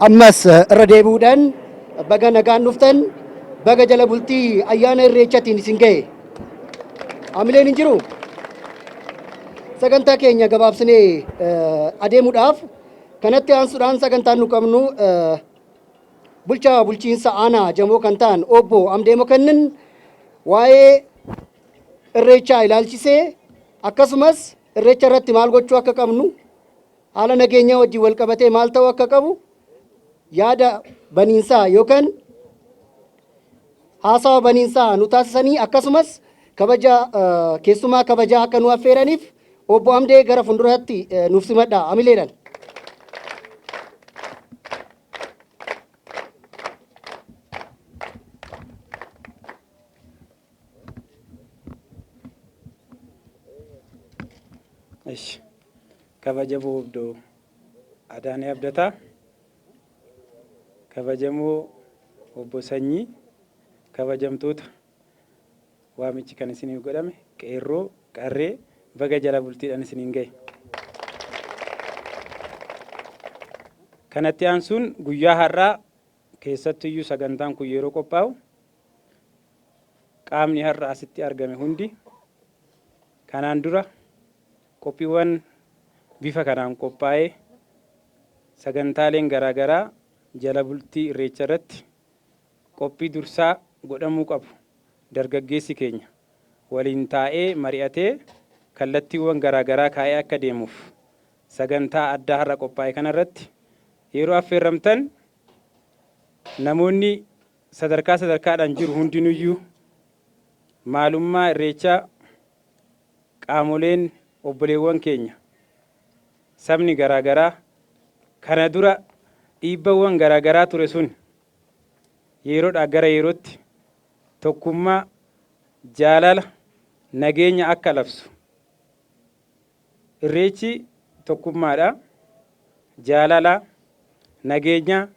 Ammas irra deebi'uudhaan baga nagaan dhuftan, baga jala bultii ayyaana Irreechatiin isin ga'e. Hamileen hin jiru. Sagantaa keenya gabaabsinee adeemuudhaaf kanatti aansuudhaan sagantaan nu qabnu bulchaa bulchiinsa aanaa Jamoo kan ta'an obbo Amdee Mokannin waa'ee Irreechaa ilaalchisee, akkasumas Irreecha irratti maal gochuu akka qabnu, haala nageenyaa wajjin wal qabatee maal ta'uu akka qabu yaada baniinsaa yookaan haasawa baniinsaa nu taasisanii, akkasumas kabaja keessumaa kabajaa akka nu affeeraniif obbo Amdee gara fuulduraatti nuuf simadha amileedhaan. Ishi. Kabajamoo obbo Adaanee Abdataa, kabajamoo obbo Sanyii, kabajamtoota waamichi kan isiniif godhame qeerroo, qarree, baga jala bultiidhaan isiniin gahe. Kanatti aansuun guyyaa har'aa keessattuyyuu sagantaan kun yeroo qophaa'u qaamni har'a asitti argame hundi kanaan dura qophiiwwan bifa kanaan qophaa'ee sagantaaleen garaagaraa jala bultii Irreecha irratti qophii dursaa godhamuu qabu dargaggeessi keenya waliin taa'ee mari'atee kallattiiwwan garaagaraa kaa'ee akka deemuuf sagantaa addaa har'a qophaa'e kanarratti yeroo affeerramtan namoonni sadarkaa sadarkaadhaan jiru hundinuyyuu maalummaa Irreechaa, qaamoleen obboleewwan keenya sabni garaagaraa kana dura dhiibbawwan garaagaraa ture sun yeroodhaa gara yerootti tokkummaa, jaalala, nageenya akka labsu. Irreechi tokkummaadha, jaalala, nageenya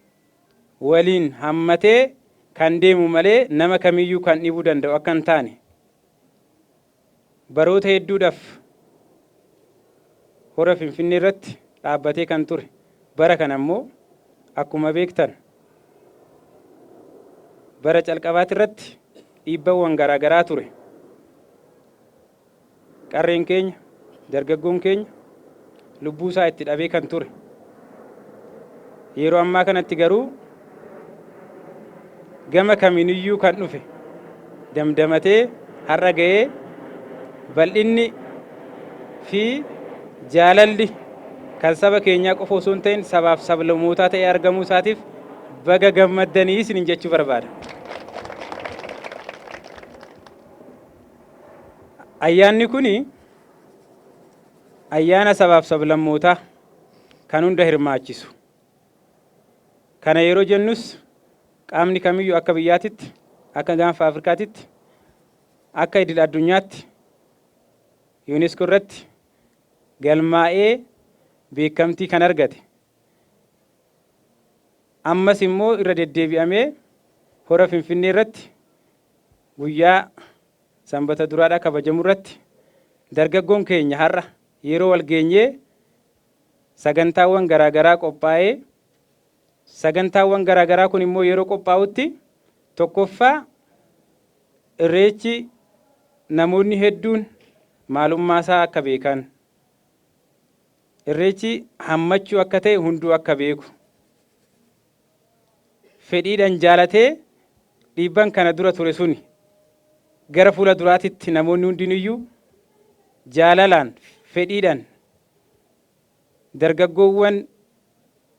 waliin hammatee kan deemu malee nama kamiyyuu kan dhibuu danda'u akka hin taane baroota hedduudhaaf hora Finfinnee irratti dhaabbatee kan ture, bara kana immoo akkuma beektan bara calqabaati irratti dhiibbawwan garaagaraa ture. Qarreen keenya, dargaggoon keenya lubbuu isaa itti dhabee kan ture. Yeroo ammaa kanatti garuu gama kamiiniyyuu kan dhufe damdamatee har'a ga'ee bal'inni fi jaalalli kan saba keenyaa qofa osoo hin ta'in sabaaf sablammootaa ta'ee argamuu isaatiif baga gammaddanii isiniin jechuu barbaada. Ayyaanni kun ayyaana sabaaf sablammootaa kan hunda hirmaachisu. Kana yeroo jennus qaamni kamiyyuu akka biyyaatitti, akka gaanfa Afrikaatitti, akka idil addunyaatti UNESCO irratti galmaa'ee beekamtii kan argate, ammas immoo irra deddeebi'amee hora Finfinnee irratti guyyaa Sanbata duraadhaa kabajamu irratti dargaggoon keenya har'a yeroo wal geenyee sagantaawwan garaagaraa qophaa'ee, sagantaawwan garaagaraa kun immoo yeroo qophaa'utti tokkoffaa Irreechi namoonni hedduun maalummaasaa akka beekan, Irreechi hammachuu akka ta'e hunduu akka beeku, fedhiidhaan jaalatee dhiibban kana dura ture suni gara fuula duraatitti namoonni hundinuyyuu jaalalaan fedhiidhaan dargaggoowwan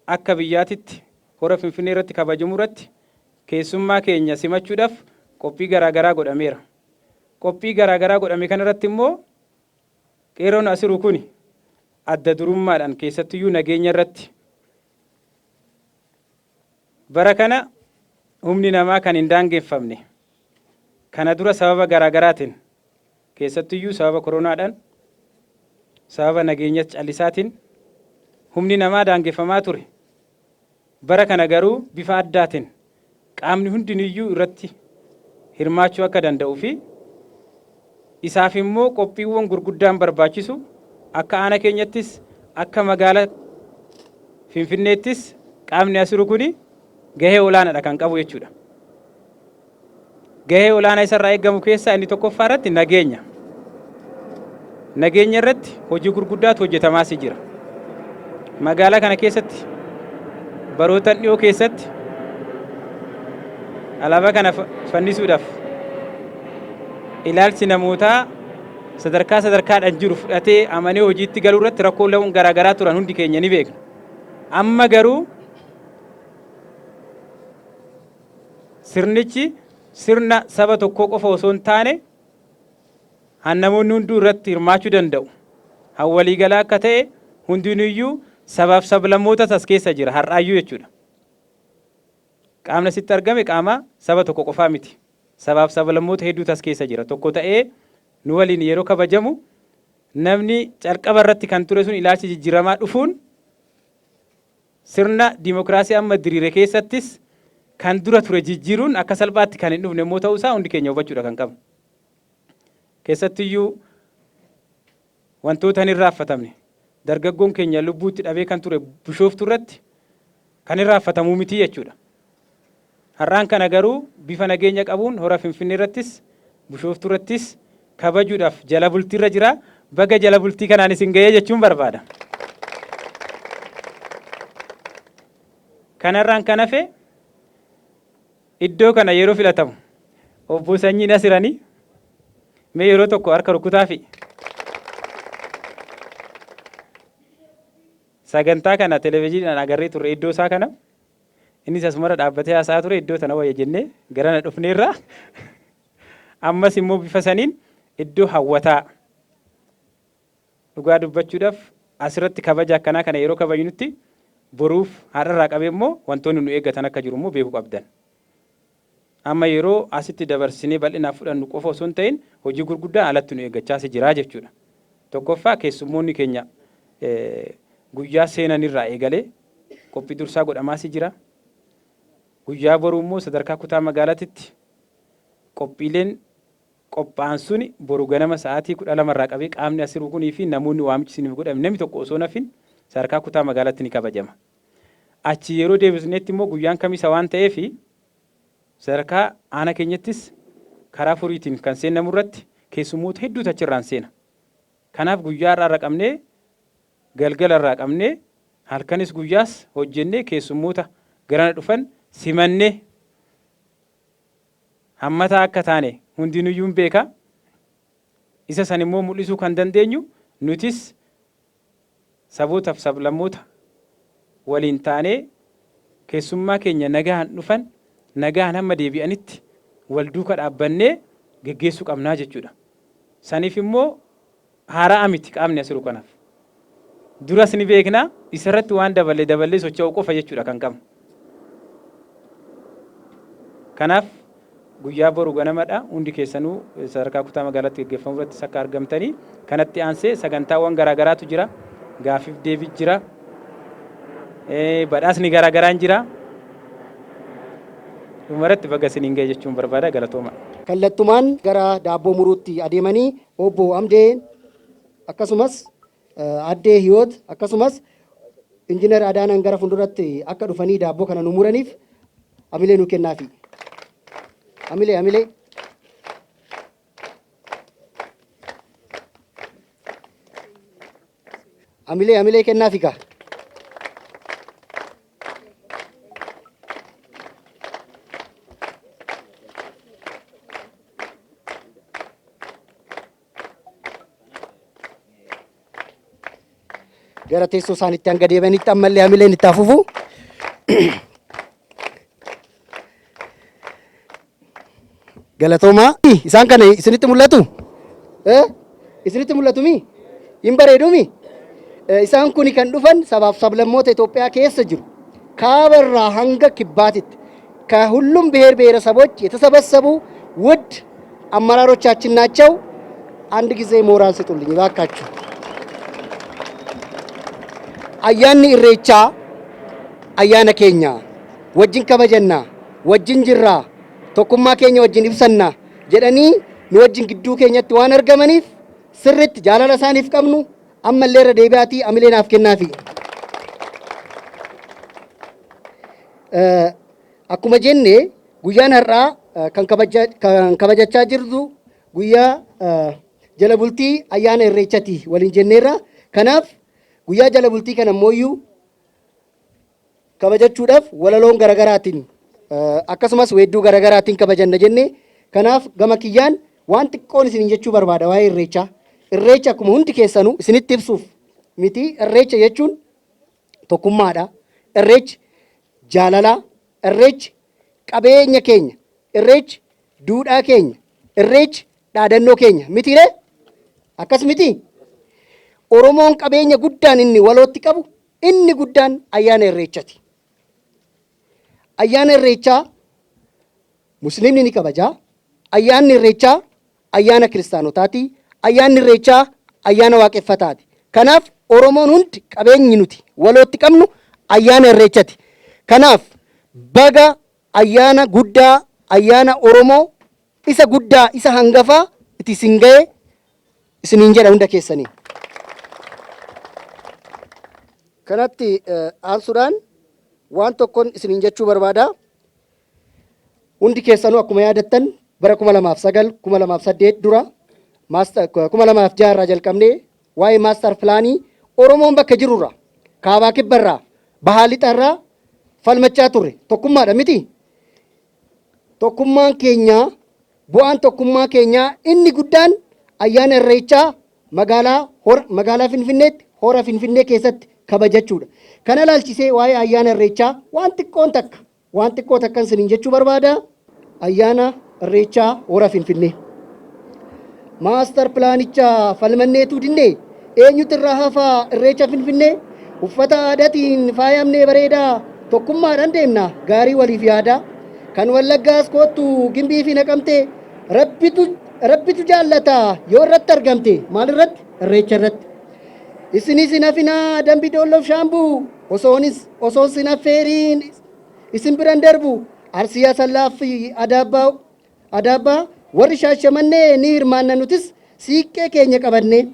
akka biyyaatitti hora Finfinnee irratti kabajamu irratti keessummaa keenya simachuudhaaf qophii garaagaraa godhameera. Qophii garaagaraa godhame kanarratti immoo qeerroon asiru kuni adda durummaadhaan keessattuyyuu nageenya irratti bara kana humni namaa kan hin daangeffamne, kana dura sababa garaagaraatiin keessattuyyuu sababa koronaadhaan, sababa nageenya callisaatiin humni namaa daangeffamaa ture. Bara kana garuu bifa addaatiin qaamni hundiniyyuu irratti hirmaachuu akka danda'uu fi isaaf immoo qophiiwwan gurguddaan barbaachisu Akka aana keenyattis, akka magaala Finfinneettis qaamni as jiru kuni gahee olaanaadha kan qabu jechuudha. Gahee olaanaa isarraa eegamu keessaa inni tokkoffaa irratti nageenya. Nageenya irratti hojii gurguddaatu hojjetamaas jira. Magaalaa kana keessatti barootan dhiyoo keessatti alaabaa kana fannisuudhaaf ilaalchi namootaa sadarkaa sadarkaadhaan jiru fudhatee amanee hojiitti galuu irratti rakkooleen garaagaraa turan hundi keenya ni beekna. Amma garuu sirnichi sirna saba tokkoo qofa osoo hin taane, han namoonni hunduu irratti hirmaachuu danda'u, han waliigalaa akka ta'e hundinuyyuu sabaaf sablammootas as keessa jira har'aayyuu jechuudha. Qaamni asitti argame qaama saba tokko qofaa miti. Sabaaf sablammoota hedduutu as keessa jira. Tokko ta'ee nu waliin yeroo kabajamu, namni calqaba irratti kan ture sun ilaalchi jijjiiramaa dhufuun, sirna diimokiraasii amma diriire keessattis kan dura ture jijjiiruun akka salphaatti kan hin dhufne immoo ta'uu isaa hundi keenya hubachuudha kan qabnu. Keessattiyyuu wantoota hin irraanfatamne, dargaggoon keenya lubbuutti dhabee kan ture Bishooftuu irratti kan irraanfatamuu miti jechuudha. Har'aan kana garuu bifa nageenya qabuun Hora Finfinnee irrattis, Bishooftuu irrattis kabajuudhaaf jala bultiirra jira. Baga jala bultii kanaan isin ga'ee jechuun barbaada. Kanarraan kan hafe, iddoo kana yeroo filatamu obbo Sanyiin asiranii mee yeroo tokko harka rukutaafi. Sagantaa kana televezyiiniidhaan agarree turre. Iddoo isaa kana innis asumarra dhaabbatee haasa'aa ture. Iddoo tana wayya jennee garana dhufneerra. Ammas immoo bifa saniin iddoo hawwataa, dhugaa dubbachuudhaaf, asirratti kabaja akkanaa kana yeroo kabajnutti boruuf har'arraa qabee immoo wantoonni nu eeggatan akka jiru immoo beekuu qabdan. Amma yeroo asitti dabarsinee bal'inaaf fudhannu qofa osoo hin ta'in, hojii gurguddaan alatti nu eeggachaas jira jechuudha. Tokkoffaa, keessummoonni keenya guyyaa seenanirraa eegalee qophii dursaa godhamaas jira. Guyyaa boruu immoo sadarkaa kutaa magaalaatitti qophiileen qophaa'an suni boru ganama sa'aatii 12 irraa qabee qaamni as jiru kunii fi namoonni waamichi isiniif godhame namni tokko osoo nafin sadarkaa kutaa magaalaatti ni kabajama. Achi yeroo deebisneetti immoo guyyaan Kamisa waan ta'eef, sadarkaa aana keenyattis karaa Furiitiin kan seennamu irratti keessummoota hedduutu achirraan seena. Kanaaf guyyaa har'aa irra qabnee, galgala irraa qabnee, halkanis guyyaas hojjennee, keessummoota garana dhufan simannee hammataa akka taane hundinuyyuu hin beeka. Isa san immoo mul'isuu kan dandeenyu nutis sabootaaf sablammoota waliin taanee keessummaa keenya nagahaan dhufan nagahaan hamma deebi'anitti wal duuka dhaabbannee geggeessuu qabnaa jechuudha. Saniif immoo haara'a miti qaamni as jiru kanaaf. Duras ni beekna, isarratti waan daballe daballee socho'uu qofa jechuudha kan qabnu. Kanaaf guyyaa boru ganamadha, hundi keessanuu sadarkaa kutaa magaalaatti gaggeeffamu irrattis akka argamtanii. Kanatti aansee sagantaawwan garaagaraatu jira. Gaaffiif deebii jira. Badhaasni garaagaraan jira. Dhumarratti baga isiniin ga'e jechuun barbaada, galatooma. Kallattumaan gara daabboo muruutti adeemanii, obbo Amdee akkasumas addee Hiyoot akkasumas Injiinar Adaanan gara fuulduratti akka dhufanii daabboo kana nu muraniif amilee nu kennaafi. Amilee, amilee. Amilee, amilee kennaafi kaa. Gara teessoo isaaniitti hanga deebi'anitti ammallee hamileen itti hafuufu. Galatoomaa. Isaan kana isinitti mul'atu? Isinitti mul'atu mi? Hin bareedu mi? Isaan kuni kan dhufan sabaaf sablammoota Itoophiyaa keessa jiru. Kaaba irraa hanga kibbaatitti ከሁሉም ብሔር ብሔረሰቦች የተሰበሰቡ ውድ አመራሮቻችን ናቸው። አንድ ጊዜ ሞራል ስጡልኝ እባካችሁ። Ayyaanni Irreechaa ayyaana keenya, wajjin kabajanna, wajjin jirra, tokkummaa keenya wajjin ibsanna jedhanii nu wajjin gidduu keenyatti waan argamaniif, sirritti jaalala isaaniif qabnu Ammallee irra deebi'aatii amilee naaf kennaafi. Akkuma jenne guyyaan har'aa kan kabajachaa jirru guyyaa jala bultii ayyaana irreechati waliin jenneerra. Kanaaf guyyaa jala bultii kana ammoo kabajachuudhaaf walaloon garagaraatiin akkasumas weedduu garagaraatiin kabajanna jenne. Kanaaf gama kiyyaan waan xiqqoon isin jechuu barbaada waa'ee irreechaa. Irreecha akkuma hundi keessanuu isinitti ibsuuf miti, irreecha jechuun tokkummaadha. Irreechi jaalalaa, irreechi qabeenya keenya, irreechi duudhaa keenya, irreechi dhaadannoo keenya mitiiree? Akkas miti? Oromoon qabeenya guddaan inni walootti qabu inni guddaan ayyaana irreechati. Ayyaana irreechaa Musliimni ni kabajaa. Ayyaanni irreechaa ayyaana kiristaanotaati. Ayyaanni irreechaa ayyaana waaqeffataati. Kanaaf Oromoon hundi qabeenyi nuti walootti qabnu ayyaana irreechati. Kanaaf baga ayyaana guddaa, ayyaana Oromoo isa guddaa, isa hangafaa itti isin ga'e isiniin jedha hunda keessanii. Kanatti aansuudhaan waan tokkoon isiniin jechuu barbaada. Hundi keessanuu akkuma yaadattan bara 2009, 2008 dura, 2006 irraa jalqabnee waa'ee master planii Oromoon bakka jirurraa, kaabaa kibbarraa, bahaa lixarraa falmachaa turre tokkummaadha miti. Tokkummaan keenyaa, bu'aan tokkummaa keenyaa inni guddaan ayyaana irreechaa magaalaa Finfinneetti, hora Finfinnee keessatti kabajachuudha. Kana ilaalchisee waa'ee ayyaana irreechaa waan xiqqoo takkan isiniin jechuu barbaada. Ayyaana irreechaa hora Finfinnee. Master planicha falmanneetu dinnee, eenyutu irraa hafaa irreecha Finfinnee? Uffata aadaatiin faayamnee bareedaa, tokkummaadhaan deemna gaarii waliif yaada. Kan Wallaggaas koottu, Gimbii fi Naqamtee, rabbitu jaallata yoo irratti argamte. Maal irratti? Irreecha irratti. Isinis hin hafinaa Dambi Doolloof Shaambuu, osoon sin affeeriin isin biran darbu. Arsii, Asallaa fi Adaabbaa, warri Shaashamannee ni hirmaanna nutis siiqqee keenya qabanne.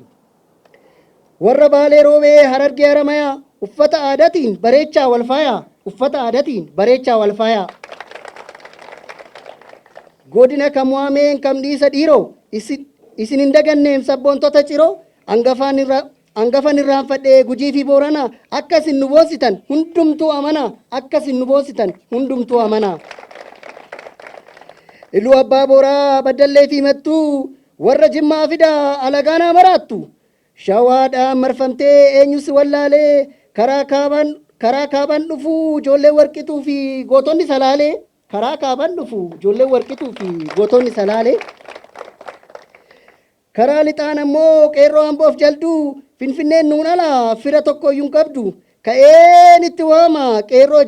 Warra Baalee, Roobee, Harargee, Haramayaa, uffata aadaatiin bareechaa wal faayaa, uffata aadaatiin bareechaa wal faayaa. Godina kam waameen kam dhiisa dhiiroo, isin hin daganneem sabboontota Ciroo. Hangafaan irra hangafan irraanfadhee Gujii fi Booranaa, akka isin nu boonsitan hundumtuu amanaa, akka isin nu boonsitan hundumtuu amanaa. Iluu Abbaa Booraa, Baddallee fi Mattuu, warra Jimmaa fidaa, alagaanaa maraattu. Shawaadhaan marfamtee eenyus wallaalee, karaa kaaban dhufuu ijoollee Warqituu fi gootonni Salaalee, karaa kaaban dhufu ijoollee Warqituu fi gootonni Salaalee. Karaa lixaan ammoo qeerroo Amboof Jalduu, Finfinneen nuun ala fira tokko iyyuu hin qabdu. Ka'een itti waama qeerroo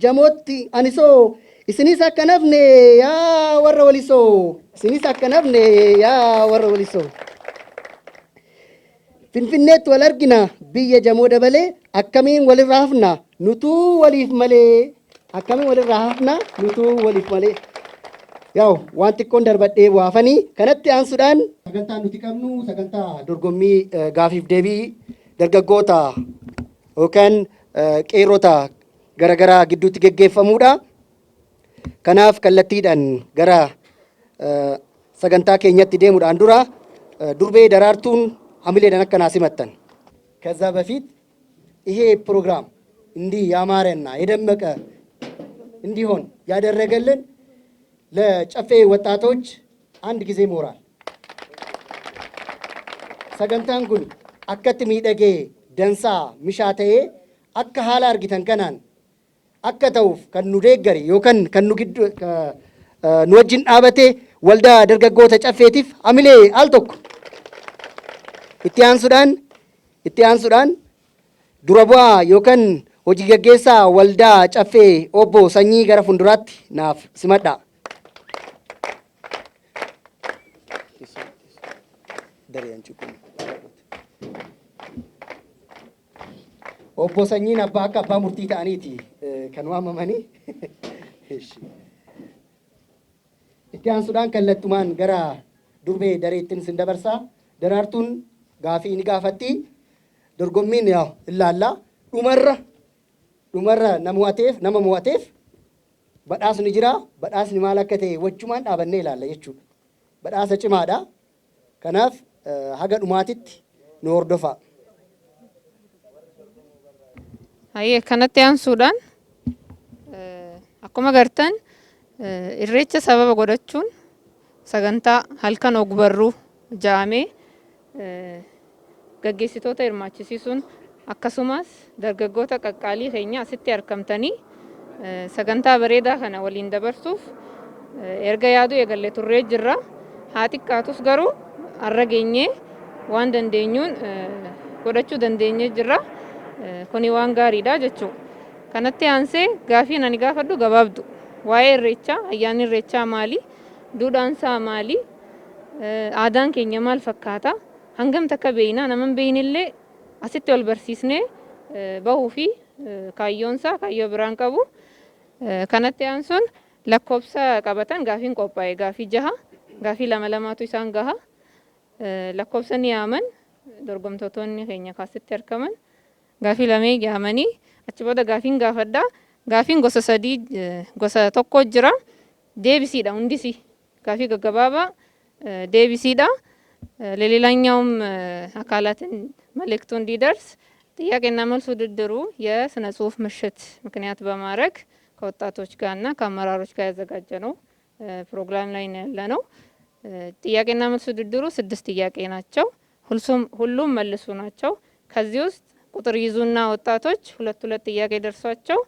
Jamootti anisoo, isinis akka nafne yaa warra Walisoo, isinis akka nafne yaa warra Walisoo. Finfinneetti wal argina biyya Jamoo dabalee, akkamiin walirraa hafna nutuu waliif malee, akkamiin walirraa hafna nutuu waliif malee. Yaa'u waan xiqqoon darbadhee waafanii. Kanatti aansuudhaan sagantaan nuti qabnu sagantaa dorgommii gaafiif deebii dargaggoota yookaan qeerrota garaagaraa gidduutti geggeeffamuudha. Kanaaf kallattiidhaan gara sagantaa keenyatti deemuudhaan dura durbee Daraartuun hamileedhaan akka naa simattan. ከዛ በፊት ይሄ ፕሮግራም እንዲህ ያማረና የደመቀ እንዲሆን ያደረገልን ለጨፌ ወጣቶች አንድ ጊዜ ሞራል። Sagantaan kun akkatti miidhagee dansaa mishaa ta'ee akka haala argitan kanaan akka ta'uuf kan nu deeggare yookaan kan nu giddu nu wajjin dhaabate waldaa dargaggoota Caffeetiif hamilee al tokko. Itti aansuudhaan dura bu'aa yookaan hojii gaggeessaa waldaa Caffee obbo Sanyii gara fuulduraatti naaf simadha. Dareen ciquu. Obbo Sanyiin abbaa akka abbaa murtii ta'aniiti kan waamamanii. Itti aansuudhaan kallattumaan gara durbee dareettiin sin dabarsaa. Daraartuun gaafii ni gaafatti. Dorgommiin yaa ilaallaa dhumarra dhumarra nama mo'ateef badhaasni jira. Badhaasni maal akka ta'e wajjumaan dhaabannee ilaalla jechuudha. Badhaasa cimaadha. Kanaaf haga dhumaatitti nu hordofaa. Hayyee, kanatti aansuudhaan akkuma gartan irreecha sababa godhachuun sagantaa halkan ogbarruu ja'amee gaggeessitoota hirmaachisiisuun, akkasumas dargaggoota qaqqaalii keenya asitti argamtanii sagantaa bareedaa kana waliin dabarsuuf erga yaaduu eegalle turree jirra. Haa xiqqaatus garuu har'a geenyee waan dandeenyuun godhachuu dandeenyee jirra. Kuni waan gaariidha jechuudha. Kanatti aansee gaafiin ani gaafadhu gabaabdu. Waa'ee irreechaa, ayyaanni irreechaa maali? Duudhaan isaa maali? Aadaan keenya maal fakkaata? Hangam takka beeyna? Nama hin beeynillee asitti wal barsiisnee bahuu fi kaayyoonsaa kaayyoo biraan qabu. Kanatti aansuun lakkoofsa qabatan gaafiin qophaa'e gaafii jaha, gaafii lama lamaatu isaan gaha. Lakkoofsa ni yaaman dorgomtoonni keenya kaasitti argaman. Gaafii lamee yaamanii achi booda gaafiin gaafadhaa. Gaafiin gosa sadii, gosa tokko jira. Deebisiidha hundisi. Gaafii gaggabaabaa deebisiidha. ለሌላኛውም አካላትን መልእክቱ እንዲደርስ ጥያቄና መልስ ውድድሩ የስነ ጽሁፍ ምሽት ምክንያት በማድረግ ከወጣቶች ጋርና ከአመራሮች ጋር ያዘጋጀ ነው ፕሮግራም ላይ ነው ያለ ነው። ጥያቄና መልስ ውድድሩ ስድስት ጥያቄ ናቸው። ሁሉም መልሱ ናቸው። ከዚህ ውስጥ ቁጥር ይዙና ወጣቶች ሁለት ሁለት ጥያቄ ደርሷቸው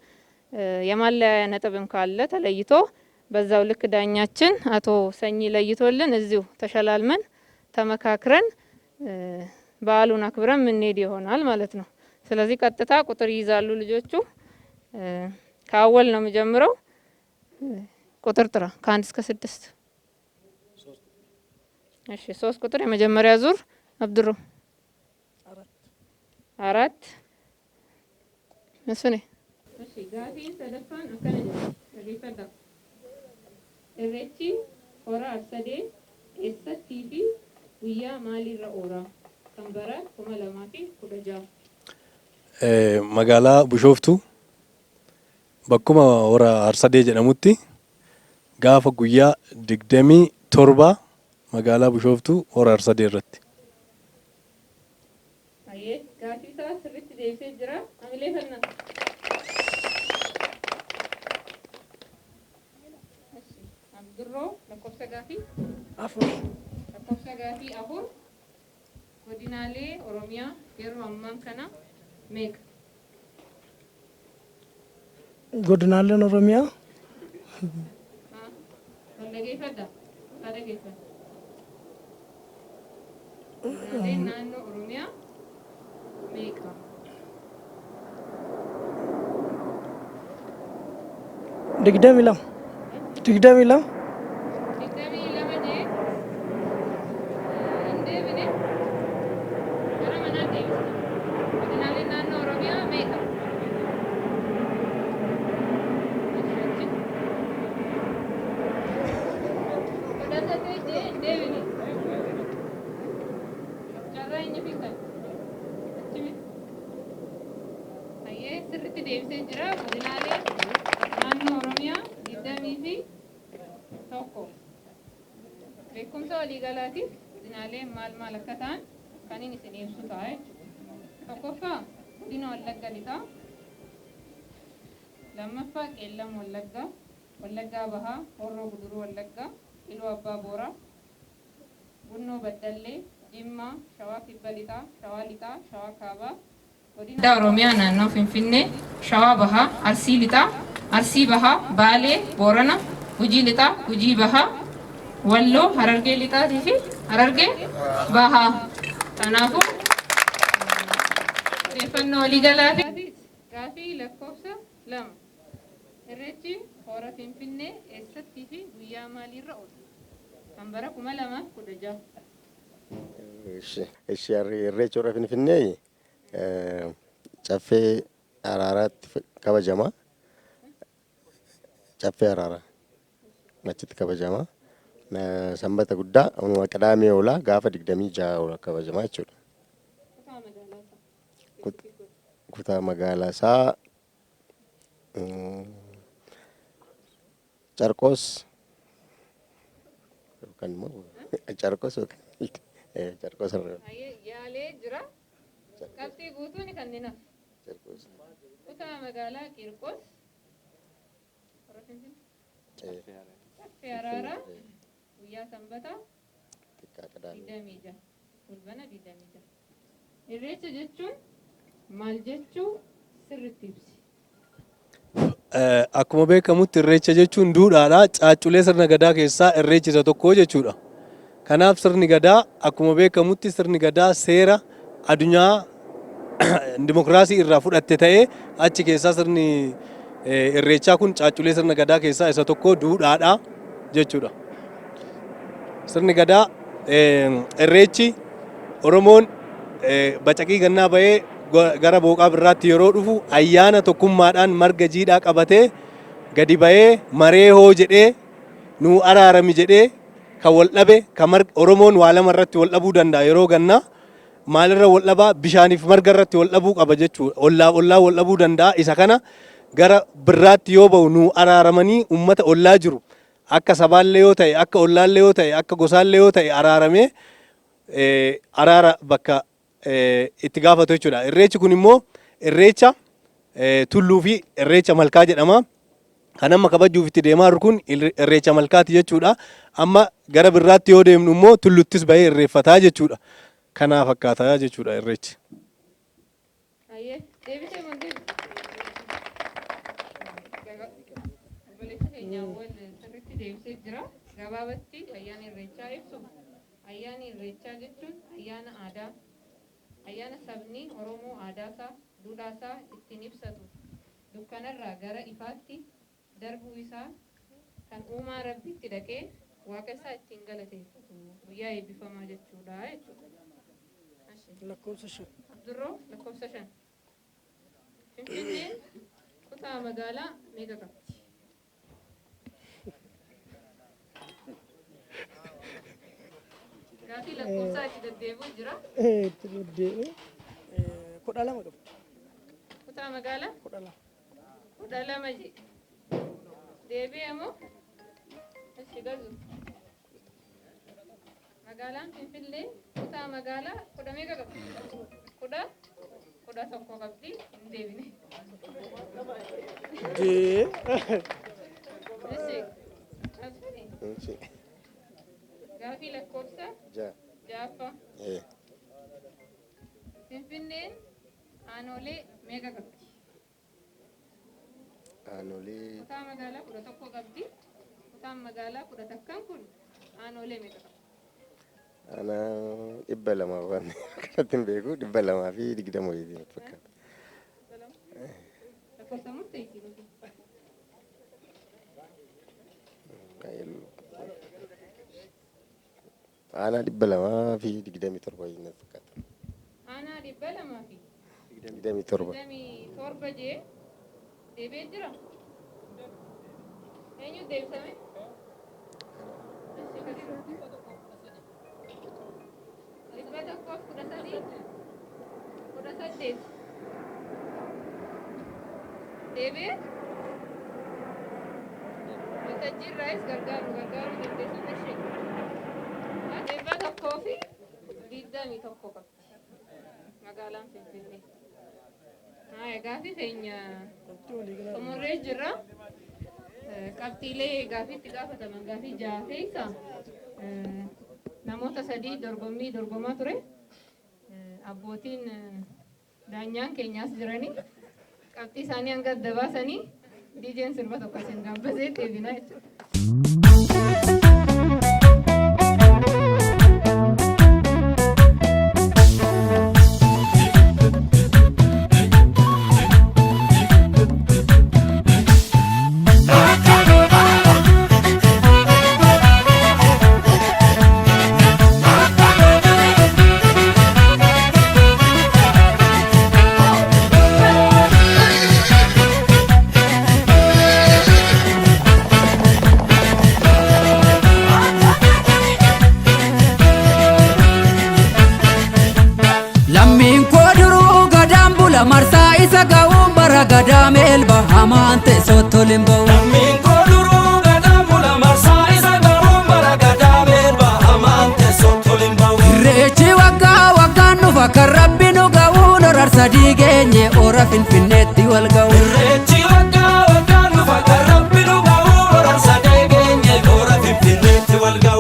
የማለያያ ነጥብም ካለ ተለይቶ በዛው ልክ ዳኛችን አቶ ሰኚ ለይቶልን እዚሁ ተሸላልመን ተመካክረን በዓሉን አክብረን የምንሄድ ይሆናል ማለት ነው። ስለዚህ ቀጥታ ቁጥር ይይዛሉ ልጆቹ። ከአወል ነው የሚጀምረው። ቁጥር ጥራ ከአንድ እስከ ስድስት። እሺ፣ ሶስት ቁጥር የመጀመሪያ ዙር። አብድሮ አራት መስፍኔ። እሺ፣ gaafiin sadaffaan akkana jedha, dhaggeeffadhaa. Irreechi hora Arsadee eessattii fi guyyaa maaliirra oola? Kan bara 2016. Magaalaa Bishooftuu bakkuma hora Arsadee jedhamutti gaafa guyyaa 27 magaalaa Bishooftuu hora Arsadee irratti. Hayyee, gaafii isaa sirriitti deebisee jira. Amilee fannaa. Abdurroo, lakkoofsa gaafii? Afur. Lakkoofsa gaafii afur. Godinaalee Oromiyaa yeroo ammaan kana meeqa? Godinaaleen Oromiyaa Wal dhageeffadha. Haa dhageeffadha. Godinaaleen naannoo Oromiyaa meeqa? 22. 22. 22 jee hin deebine, gara manaa deebista. Godinaaleen naannoo Oromiyaa meeqa? Achi. 18 jee hin deebine. Carraa eenyu fikan? Achi miti. Hayyee, sirriitti deebisee jira. Godinaalee naannoo Oromiyaa 21. Beekumsa waliigalaatiif godinaaleen maal maal akka ta'an kan inni isin ibsu ta'a jechuudha. Tokkoffaa godina Wallagga Lixaa, lammaffaa Qeellam Wallaggaa, Wallaggaa Bahaa, Horroo Guduruu Wallaggaa, Iluu Abbaa Booraa, Bunnoo Baddallee, Jimmaa, Shawaa Kibba Lixaa, Shawaa Lixaa, Shawaa Kaabaa, godina Oromiyaa naannoo Finfinnee, Shawaa Bahaa, Arsii Lixaa, Arsii Bahaa, Baalee, Boorana, Gujii Lixaa, Gujii Bahaa, Walloo, Harargee Lixaatii fi Harargee Bahaa. Kanaafuu odeeffannoo waliigalaa fi gaafii lakkoofsa lama. Irreechi hora Finfinnee eessattii fi guyyaa maaliirra oola? Kan bara 2016. Ishi irreechi hora Finfinnee caffee Araaraatti kabajama. Caffee Araaraa achitti kabajama. Sanbata guddaa Qidaamee oola, gaafa 26 oola kabajama jechuudha. Kutaa magaalaa isaa. Kutaa magaalaa isaa Carqoos yookaan immoo Carqoos yookaan Carqoos irra. Yaalee jira. Qabxii guutuun kanneen hafe. Carqoos. Kutaa magaalaa Qiirqoos. Caffee Araaraa guyyaa Sanbataa Xiqqaa Qidaamee. 26. Fulbana 26. Irreecha jechuun maal jechuu sirriitti ibsi. Akkuma beekamutti irreecha jechuun duudhaadha. Caacculee sirna gadaa keessaa irreechi isa tokko jechuudha. Kanaaf sirni gadaa akkuma beekamutti sirni gadaa seera addunyaa dimokiraasii irraa fudhatte ta'ee achi keessaa sirni irreechaa kun caacculee sirna gadaa keessaa isa tokko duudhaadha jechuudha. Sirni gadaa irreechi Oromoon bacaqii gannaa bahee gara booqaa birraatti yeroo dhufu ayyaana tokkummaadhaan marga jiidhaa qabatee gadi bahee maree hoo jedhee nuu araarami jedhee kan wal dhabe kan Oromoon waa lama irratti wal dhabuu danda'a yeroo gannaa maalirra wal dhabaa bishaaniif marga irratti wal dhabuu qaba jechuudha. Ollaa ollaa wal dhabuu danda'a. Isa kana gara birraatti yoo bahu nuu araaramanii uummata ollaa jiru akka sabaallee yoo ta'e akka ollaallee yoo ta'e akka gosaallee yoo ta'e araaramee araara bakka itti gaafatu jechuudha. Irreechi kun immoo irreecha tulluu fi irreecha malkaa jedhama. Kan amma kabajuuf itti deemaa jiru kun irreecha malkaati jechuudha. Amma gara birraatti yoo deemnu immoo tulluttis bahee irreeffataa jechuudha. Kanaa fakkaataa jechuudha irreechi. Hayyee deebisee moo hin deebisne? Obboleessa keenya Awwal sirriitti deebisee jira. Gabaabatti ayyaana irreechaa ibsuuf ayyaana irreechaa jechuun ayyaana aadaa, ayyaana sabni Oromoo aadaasaa, duudhaasaa ittiin ibsatu, dukkanarraa gara ifaatti darbuu isaa kan uumaa Rabbiitti dhaqee waaqa isaa ittiin galateeffatu guyyaa eebbifamaa jechuudha jechuudha. Ashi. Lakkoofsa 5. Abdurroo lakkoofsa 5. Finfinneen kutaa magaalaa meeqa qabdi? Gaafii lakkoofsaa itti deddeebi'u jira. Itti deddeebi'e 12 qabdi. Kutaa magaalaa 12. 12 jedhe. Deebi'e moo? Ishi gazu. Magaalaan Finfinnee kutaa magaalaa kudha meeqa qabdi? 11 qabdi. Hin deebine. Dee. Ishi. Asfini. Ishi. Gaafii lakkoofsa 6. ja'affaa. Finfinneen aanolee meeqa qabdi? Aanolee. Kutaa magaalaa 11 qabdi. Kutaan magaalaa kudha takkaan kun aanolee meeqa qabdi? Aanaa 200 waan kanatti hin beeku 220 wayitii natti fakkaata. Lakkoofsa murteessi nuti. Aanaa 227 wayitii natti fakkaata. Aanaa 200 fi 27. 27 jee deebi'ee jira? Eenyu deebisame? 113, 18. Deebi'ee? Waltajjii irraayis gargaaru gargaaruu dandeessu ishee. 121 qabdi. Magaalaan Finfinnee. Haa gaafii keenya xumurree jirra. Qabxiilee gaafii itti gaafataman gaafii jaha keessa namoota sadii dorgommii dorgomaa ture. Abbootiin daanyaan keenyaas jiranii qabxii isaanii hanga adda baasanii DJ'n sirba tokko isin gaabbasee deebinaa jechuudha. gadaa meelba hamaan teessootti ol hin ba'u. Lammiin koo duruu gadaa mula marsaa isa ga'uun bara gadaa meelba hamaan teessootti ol hin ba'u. Irreechi waggaa waggaan dhufa kan rabbi nu ga'uun horar sadii geenye hora Finfinneetti wal ga'u. Irreechi waggaa waggaan dhufa kan rabbi nu ga'uun horar sadii geenye hora Finfinneetti wal ga'u.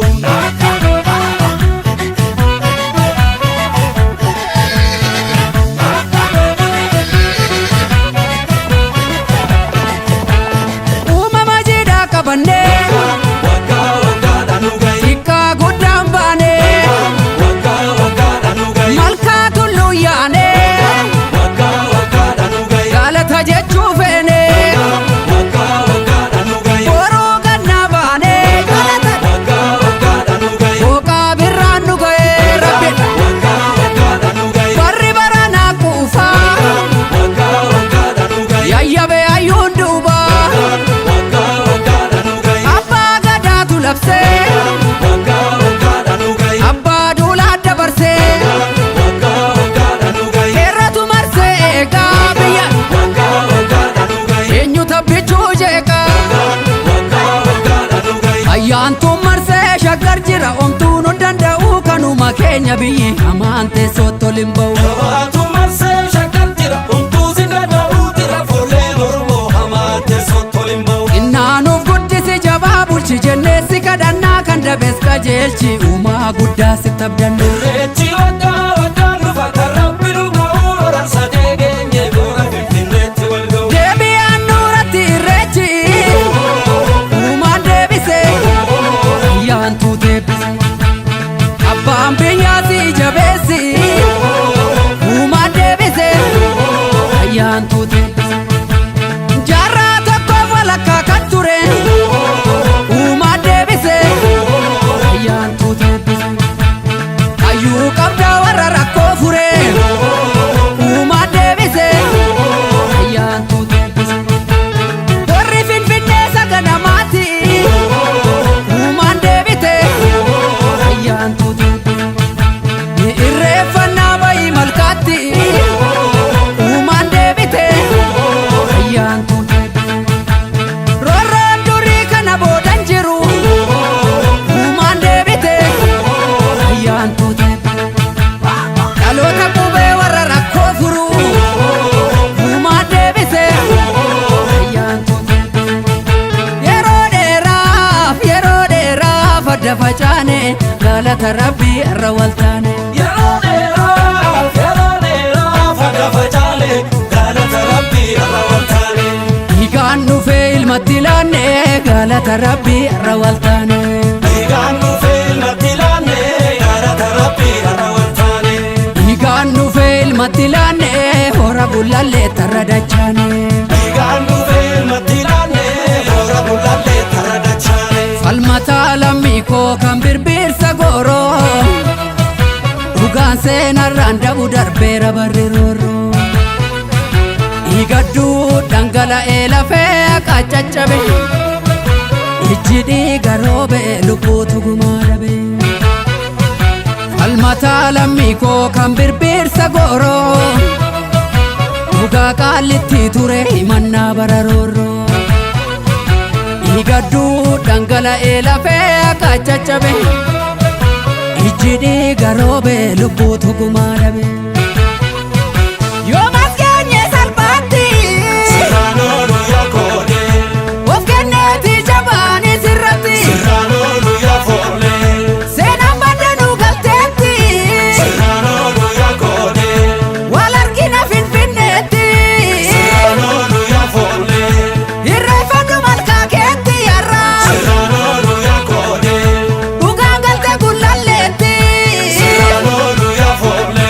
Uumama jiidhaa qabannee Waggaa waggaadhaan nu ga'i. xiqqaa guddaan baanee Waggaa waggaadhaan nu ga'i. malkaa tulluu yaanee Waggaa waggaadhaan nu ga'i. galata jechuu feenee Waggaa waggaadhaan nu ga'i. boruu gannaa baanee galata Waggaa waggaadhaan nu ga'i. booqaa birraan nu ga'ee rabbi Waggaa waggaadhaan nu ga'i. barri baranaa quufaa Waggaa waggaadhaan nu ga'i. yayyabee hayyuun duubaa Waggaa waggaadhaan nu ga'i. abbaa gadaatu labsee Waggaa waggaadhaan nu ga'i. abbaa duulaa dabarsee Waggaa waggaadhaan nu ga'i. heeratu marsee eegaa biyya Waggaa waggaadhaan nu ga'i. eenyu tabbichuu jeeqaa Waggaa waggaadhaan nu ga'i. Ayyaantuun marsee shaggar jira omtuun hin danda'u kanuma keenya biyyi hamaan teessootti ol hin ba'u. Jabaatu marsee shaggar jira homtuu si danda'u jira fuulleen Oromoo hamaan teessootti ol hin ba'u. Innaanuuf guddisi jabaa bulchi jennee si kadhannaa kan dabees qajeelchi uumaa guddaa si tabdannu. Irreechi waggaa waggaan dhufa kan rabbi nu ga'u horar sadee geenye hora Finfinneetti wal ga'u. Deebi'aan nuuratti irreechi uumaan deebise ayyaantuu deebise abbaan biyyaa si jabeessi uumaan deebise ayyaantuu deebise jaarraa tokkoof walakkaa kan ture uumaan deebise ayyaantuu deebise hayyuu qabdaa warra rakkoo fure uumaan deebise ayyaantuu deebise warri finfinnee saganamaati uumaan deebite ayyaantuu deebise ni irreeffannaa bayii malkaatti uumaan deebite ayyaantuu deebise roorroon durii kana boodan jiru uumaan deebite ayyaantuu deebise dhaloota qubee warra rakkoo furu uumaan deebise ayyaantuu deebise yeroo dheeraaf yeroo dheeraaf adda facaane galata rabbii irra waltaane. Yeroo dheeraaf yeroo dheeraaf adda facaane galata rabbii irra waltaane. Dhiigaan dhufee ilmatti laanne galata rabbii irra waltaane. Dhiigaan dhufee ilmatti laanne galata rabbii irra waltaane. Dhiigaan dhufee ilmatti laanne hora bulallee tarra dachaane. Dhiigaan dhufee ilmatti laanne hora bulallee tarra dachaane. Falmataa lammii koo kan birbirsa gooroo dhugaan seenarraan dabu darbeera barri roorroo. Dhiigadduu dhangala'ee lafee akka caccabe ijji dhiiga roobe lubbuutu gumaa dhabe. Falmataa lammii koo kan birbirsa gooroo dhugaa qaallitti ture himannaa bara roorroo. Dhiigadduu dhangala'ee lafee akka caccabe ijji dhiiga roobe lubbuutu gumaa dhabe. Yoomas geenye salphaatti Sirraan oolu yaa koodee of kenneeti jabaanis irratti sirraan oolu yaa foollee seenaan baddanuu galteetti sirraan oolu yaa koodee wal argina finfinneetti sirraan oolu yaa foollee irreeffadhu malkaa keetti yarraa sirraan oolu yaa koodee dhugaan galte gullalleetti sirraan oolu yaa foollee.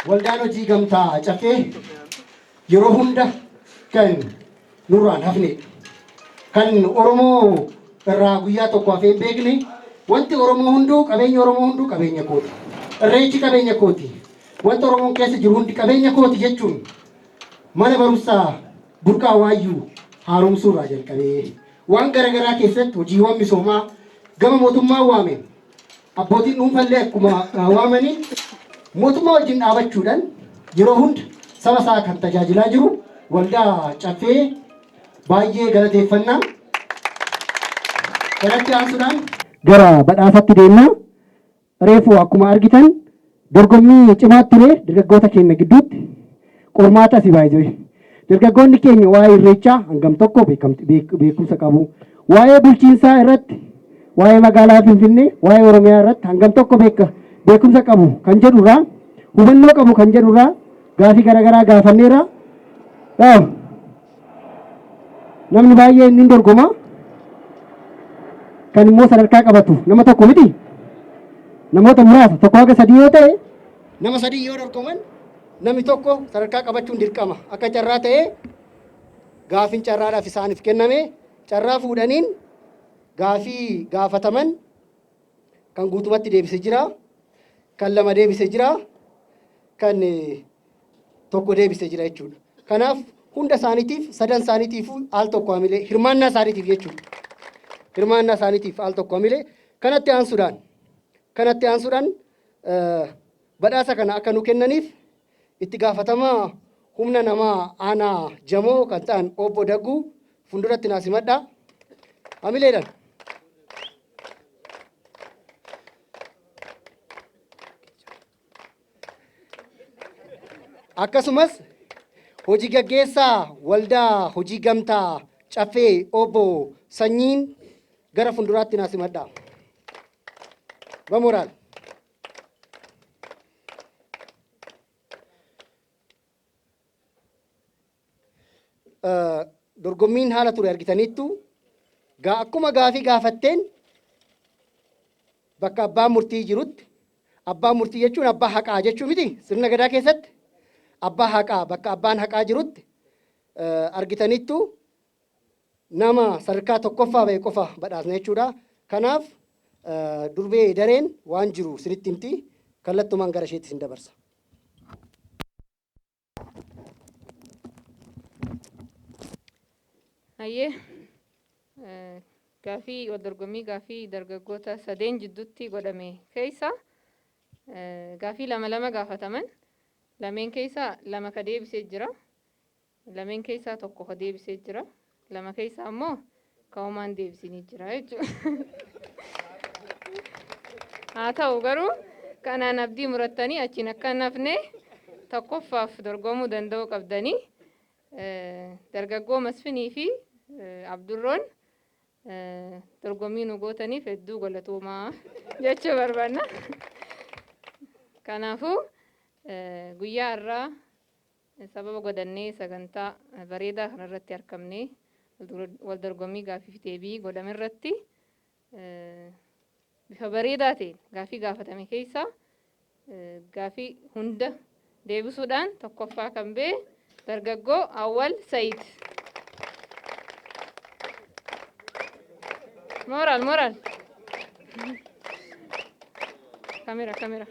Waldaan hojii gamtaa Caffee yeroo hunda kan nurraan hafne, kan Oromoo irraa guyyaa tokko hafee hin beekne, wanti Oromoo hunduu, qabeenya Oromoo hunduu qabeenya kooti. Irreechi qabeenya kooti. Wanti Oromoon keessa jiru hundi qabeenya kooti jechuun mana barumsaa Burqaa Waayyuu haaromsuurraa jalqabee waan garaagaraa keessatti hojiiwwan misoomaa gama mootummaa waameen, abbootiin dhuunfallee akkuma waamaniin, mootummaa wajjin dhaabachuudhaan yeroo hunda saba isaa kan tajaajilaa jiru waldaa Caffee baay'ee galateeffannaa. Kanatti aansuudhaan gara badhaasatti deemna. Reefu akkuma argitan dorgommii cimaa ture dargaggoota keenya gidduutti, qormaata asii baay'ee. Dargaggoonni keenya waa'ee irreechaa hangam tokko beekumsa qabu. Waa'ee bulchiinsaa irratti, waa'ee magaalaa Finfinnee, waa'ee Oromiyaa irratti hangam tokko beekumsa qabu kan jedhurraa, hubannoo qabu kan jedhurraa gaafii garaagaraa gaafanneerra. Namni baay'ee inni dorgoma. Kan immoo sadarkaa qabatu nama tokko miti. Namoota muraasa, tokko haga sadii yoo ta'e, nama sadii yoo dorgoman namni tokko sadarkaa qabachuun dirqama. Akka carraa ta'ee gaafiin carraadhaaf isaaniif kenname, carraa fuudhaniin gaafii gaafataman kan guutumatti deebise jira, kan lama deebise jira, kan tokko deebise jira jechuudha. Kanaaf hunda isaaniitiif, sadan isaaniitiif al tokko hamilee, hirmaannaa isaaniitiif jechuudha. Hirmaannaa isaaniitiif al tokko hamilee. Kanatti aansuudhaan badhaasa kana akka nu kennaniif itti gaafatamaa humna namaa aanaa Jamoo kan ta'an obbo Dagguu fuulduratti naa simadhaa. Hamileedhaan. Akkasumas hojii gaggeessaa waldaa hojii gamtaa Caffee obbo Sanyiin gara fuulduraatti naa simadhaa. በሞራል. Dorgommiin haala ture argitaniittu. Akkuma gaafii gaafatteen bakka abbaan murtii jirutti, abbaan murtii jechuun abbaa haqaa jechuu miti, sirna gadaa keessatti abbaa haqaa, bakka abbaan haqaa jirutti argitaniittu nama sadarkaa tokkoffaa ba'e qofa badhaasna jechuudha. Kanaaf durbee dareen waan jiru sinitti himti, kallattumaan gara isheetti sin dabarsa. Hayyee, gaafii wal dorgommii gaafii dargaggoota sadeen jidduutti godhame keessa gaafii lama lama gaafataman lameen keessa lama ka deebisee jira. Lameen keessaa tokko ka deebisee jira. Lama keessaa immoo ka homaan deebisinii jira jechuudha. Haa ta'u garuu kanaan abdii murattanii achiin akka hin hafne, tokkoffaaf dorgomuu danda'uu qabdanii. Dargaggoo Masfinii fi Abdurroon dorgommii nu gootaniif hedduu galatoomaa jechuu barbaanna. Kanaafuu guyyaa har'aa sababa godhannee sagantaa bareedaa kanarratti argamnee wal dorgommii gaafii fi deebii godhame irratti bifa bareedaa ta'een gaafii gaafatame keessaa gaafii hunda deebisuudhaan tokkoffaa kan ba'e dargaggoo Awwal Sayid. Moral, moral. Kamera, kamera.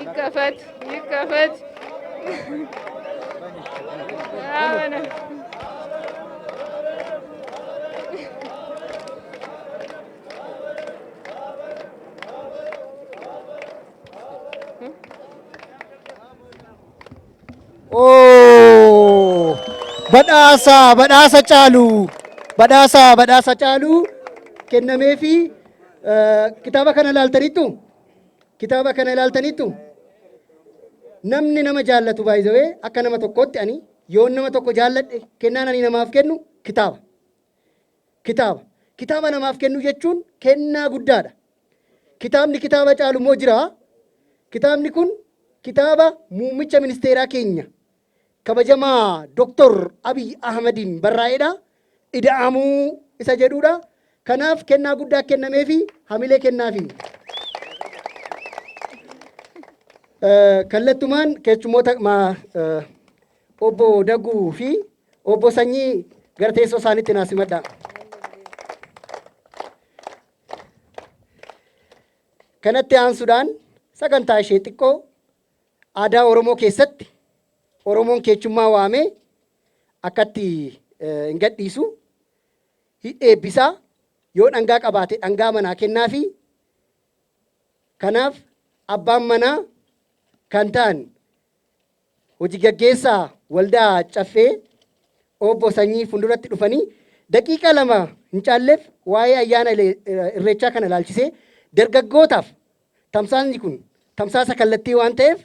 ይከፈት ይከፈት። አዎ። Oh, badhaasa badhaasa caalu, badhaasa badhaasa caalu kennameefi. Kitaaba kana ilaaltaniittu? Kitaaba kana ilaaltaniittu? Namni nama jaallatu baay'ee akka nama tokkootti, ani yoon nama tokko jaalladhe kennaan ani namaaf kennu kitaaba. Kitaaba. Kitaaba namaaf kennu jechuun kennaa guddaadha. Kitaabni kitaaba caalu immoo jira. Kitaabni kun kitaaba muummicha ministeeraa keenya kabajamaa Dr. Abiy Ahmediin barraa'edha. Ida'amuu isa jedhudha. Kanaaf kennaa guddaa kennameefi hamilee kennaafi. Kallattumaan keessummoota obbo Dagguu fi obbo Sanyii gara teessoo isaaniitti naa simadha. Kanatti aansuudhaan sagantaa ishee xiqqoo aadaa Oromoo keessatti Oromoon keechummaa waamee akkatti hin gadhiisu eebbisaa, yoo dhangaa qabaate dhangaa manaa kennaafi. Kanaaf abbaan manaa kan ta'an hojii gaggeessaa waldaa Caffee obbo Sanyii fuulduratti dhufanii daqiiqaa 2 hin caalleef waa'ee ayyaana Irreechaa kana ilaalchisee dargaggootaaf, tamsaasni kun tamsaasa kallattii waan ta'eef,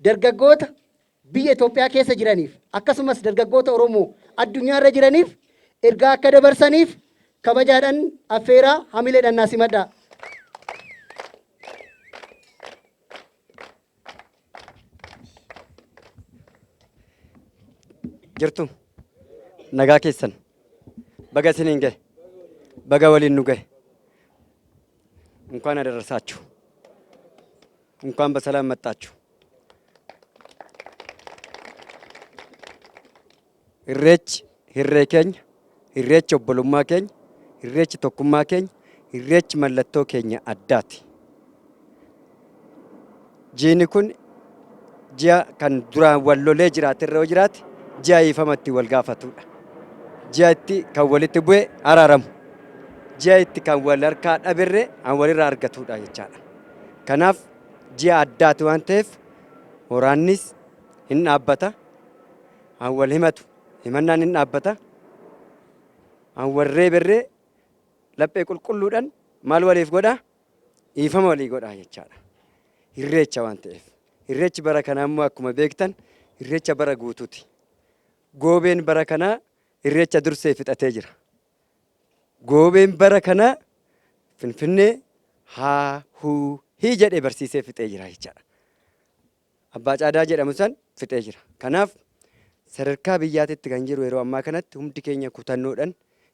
dargaggoota biyya Itoophiyaa keessa jiraniif akkasumas dargaggoota Oromoo addunyaarra jiraniif ergaa akka dabarsaniif kabajaadhaan affeeraa, hamileedhaan naa simadhaa. Jirtu, nagaa keessan? Baga isiniin gahe, baga waliin nu gahe. እንኳን አደረሳችሁ፣ እንኳን በሰላም መጣችሁ። Irreechi hirree keenya, irreechi obbolummaa keenya, irreechi tokkummaa keenya, irreechi mallattoo keenya addaati. Jiini kun ji'a kan duraan wal lolee jiraate irra yoo jiraate ji'a dhiifama itti wal gaafatudha. Ji'a itti kan walitti bu'e araaramu. Ji'a itti kan wal harkaa dhaberree an walirraa argatudha jechaadha. Kanaaf ji'a addaati waan ta'eef waraannis hin dhaabbata. An wal himatu himannaan hin dhaabbata. An wal reeberree laphee qulqulluudhaan maal waliif godhaa? Dhiifama walii godhaa jechaadha. Irreecha waan ta'eef. Irreechi bara kanaa immoo akkuma beektan irreecha bara guutuuti. Goobeen bara kanaa irreecha dursee fixatee jira. Goobeen bara kanaa Finfinnee haa huu hii jedhee barsiisee fixee jira jechaadha. Abbaa Caadaa jedhamu san fixee jira. Kanaaf sadarkaa biyyaatitti kan jiru yeroo ammaa kanatti hundi keenya kutannoodhaan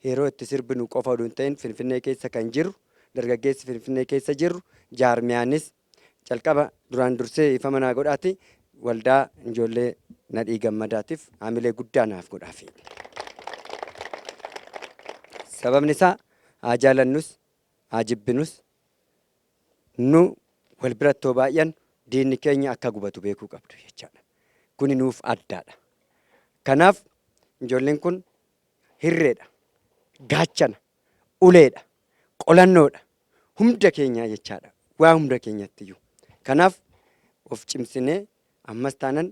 yeroo itti sirbinu qofa oduu hin ta'in, Finfinnee keessa kan jirru, dargaggeessi Finfinnee keessa jirru, jaarmiyaanis calqaba duraan dursee ifa manaa godhaati waldaa ijoollee Nadhii Gammadaatiif haamilee guddaa naaf godhaafi. Sababni isaa haa jaalannus haa jibbinus nu wal biratti yoo baay'an diinni keenya akka gubatu beekuu qabdu jechaadha. Kuni nuuf addaadha. Kanaaf ijoolleen kun hirreedha, gaachana, uleedha, qolannoodha hunda keenyaa jechaadha. Waa hunda keenyattiyyuu. Kanaaf of cimsinee ammas taanan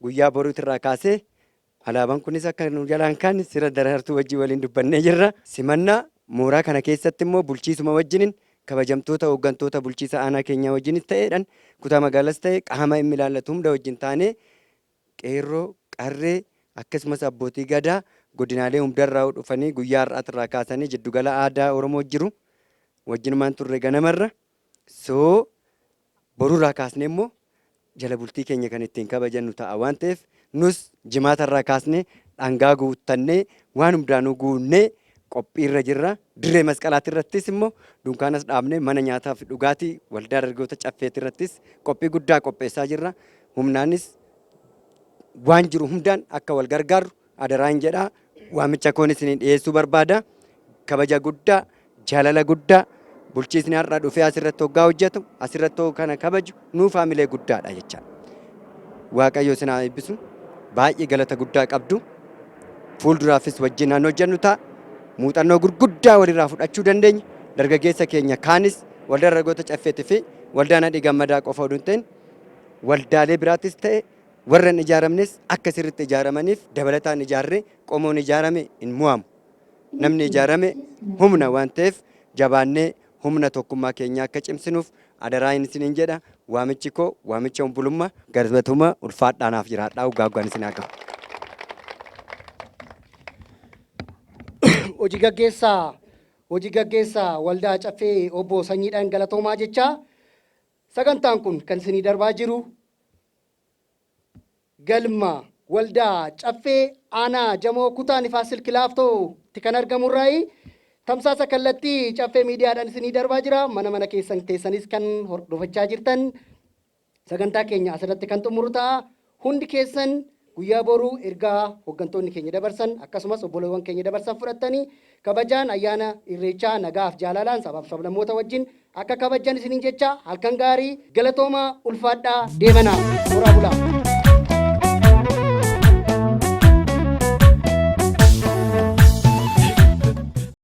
guyyaa boruutirraa kaasee alaabaan kunis akka nu jalaan kaane sira Daraartuu wajjin waliin dubbannee jirra. Simannaa mooraa kana keessatti immoo bulchiisuma wajjinin, kabajamtoota hooggantoota bulchiisa aanaa keenyaa wajjinis ta'eedhaan, kutaa magaalas ta'e qaama dhimmi ilaallatu hunda wajjin taanee, qeerroo, qarree akkasumas abbootii gadaa godinaalee hundarraa dhufanii guyyaa har'aatirraa kaasanii jiddugala aadaa Oromoo jiru wajjinumaan turre ganamarra. So borurraa kaasnee immoo jala bultii keenya kan ittiin kabajannu ta'a waan ta'eef, nus jimaatarraa kaasnee dhangaa guuttannee, waan hundaanuu guunnee qophiirra jirra. Dirree Masqalaati irrattis immoo dunkaanas dhaabnee mana nyaataa fi dhugaatii waldaa dargaggoota Caffeeti irrattis qophii guddaa qopheessaa jirra. Humnaanis waan jiru hundaan akka wal gargaarru adaraan jedha. Waamicha koon isinii dhiyeessuu barbaada. Kabaja guddaa, jaalala guddaa bulchiisni har'a dhufee asirratti hoggaa hojjetu, asirratti kana kabaju nuuf haamilee guddaadha jechaadha. Waaqayyo isin haa eebbisu. Baay'ee galata guddaa qabdu. Fuulduraafis wajjin haan hojjennu ta'a. Muuxannoo gurguddaa walirraa fudhachuu dandeenya. Dargaggeessa keenya kaanis waldaa dargaggoota Caffeetii fi waldaa Nadhii Gammadaa qofa oduu hin ta'in waldaalee biraattis ta'e warra hin ijaaramnes akka sirriitti ijaaramaniif dabalataan ijaarree, qomoon ijaarame hin mo'amu. Namni ijaarame humna waan ta'eef jabaannee humna tokkummaa keenyaa akka cimsinuuf adaraa isiniin jedha. Waamichi koo waamicha obbolummaa galatooma, ulfaadhaa, naaf jiraadhaa, waggaa isin haa gahu. Hojii gaggeessaa waldaa Caffee obbo Sanyiidhaan galatoomaa jechaa, sagantaan kun kan isinii darbaa jiru galma waldaa Caffee aanaa Jamoo kutaa Nifaas Silki Laaftootti kan argamurraayi tamsaasa kallattii Caffee Miidiyaadhaan isinii darbaa jira. Mana mana keessan teessanis kan hordofachaa jirtan. Sagantaa keenya asirratti kan xumuru ta'a. Hundi keessan guyyaa boruu ergaa hooggantoonni keenya dabarsan akkasumas obboleewwan keenya dabarsan fudhattanii kabajaan ayyaana Irreechaa nagaaf jaalalaan sabaaf sablammoota wajjin akka kabajan isiniin jecha halkan gaarii, galatoomaa, ulfaadhaa, deemanaa, horaa bulaa.